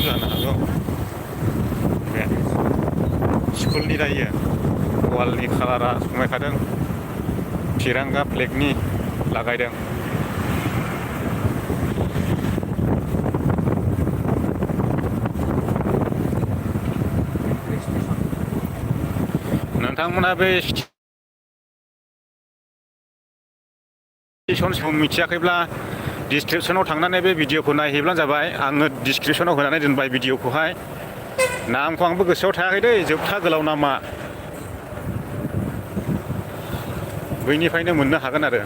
जानो हागौ बे स्कुलनि दायो वालनि कालारा समायखादों तिरांगा फ्लेगनि लागायदों नोंथांमोना बे स्टेसन मिथियाखैब्ला डिसक्रिपसनाव थांनानै बे भिडिअखौ नायहैब्लानो जाबाय आङो डिसक्रिपसनाव होनानै दोनबाय भिडिअखौहाय नामखौ आंबो गोसोआव थायाखै दै जोबथा गोलाव नामा बैनिफ्रायनो मोननो हागोन आरो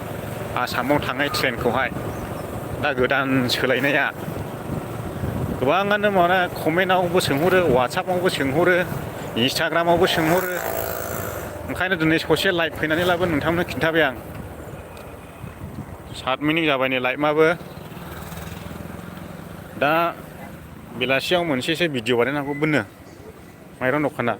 आसामाव थांनाय ट्रेनखौहाय दा गोदान सोलायनाया गोबाङानो माने कमेन्टआवबो सोंहरो वाट्सआपआवबो सोंहरो इन्सटाग्रामावबो सोंहरो ओंखायनो दिनै ससे लाइभ फैनानैब्लाबो नोंथांमोननो खिन्थाबाय आं 7 मिनिट जाबाय नै लाइभआबो दा बेलासियाव मोनसेसो भिडिअ बानायनांगौबोनो माइरं दखाना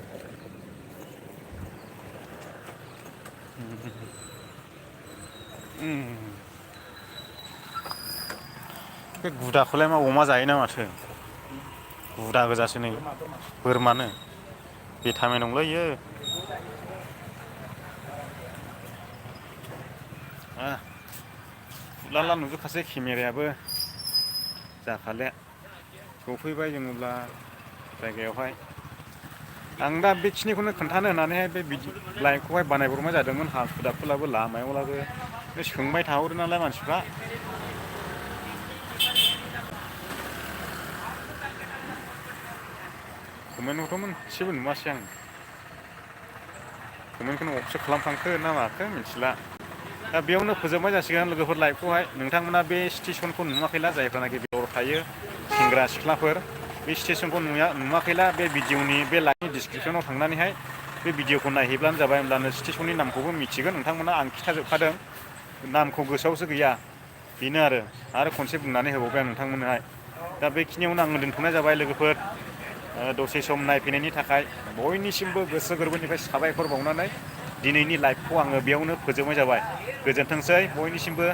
बे गुदाखौलाय मा अमा जायोना माथो गुदा गोजासो नै बोरमानो भिटामिन दंलै इयो फुलाला नुजोबखासै केमेरायाबो जाखाले सफैबाय जोङोब्ला जायगायावहाय आं दा बेखिनिखौनो खोन्थानो होननानैहाय बे लाइभखौहाय बानायब्रबनाय जादोंमोन हाखु दाखुलाबो लामायावलाबो सोंबाय थाहरो नालाय मानसिफ्रा कमेन्टखौथ' मोनसेबो नुवासै आं कमेन्टखौनो अफसो खालामफ्लांखो ना माखो मिथिला दा बेयावनो फोजोबनाय जासिगोन लोगोफोर लाइभखौहाय नोंथांमोना बे स्टेसनखौ नुवाखैला जायफ्रानाखि बेयाव थायो सेंग्रा सिख्लाफोर बे स्टेसनखौ नुवाखैला बे भिडिअनि बे लाइभनि डिसक्रिपसनाव थांनानैहाय बे भिडिअखौ नायहैब्लानो जाबाय होमब्लानो स्टेसननि नामखौबो मिथिगोन नोंथांमोना आं खिथाजोबखादों नामखौ गोसोआवसो गैया बेनो आरो खनसे बुंनानै होबावबाय आं नोंथांमोननोहाय दा बेखिनियावनो आङो दोनथ'नाय जाबाय लोगोफोर दसे सम नायफैनायनि थाखाय बयनिसिमबो गोसो गोरबोनिफ्राय साबायखर बावनानै दिनैनि लाइभखौ आङो बेयावनो फोजोबनाय जाबाय गोजोनथोंसै बयनिसिमबो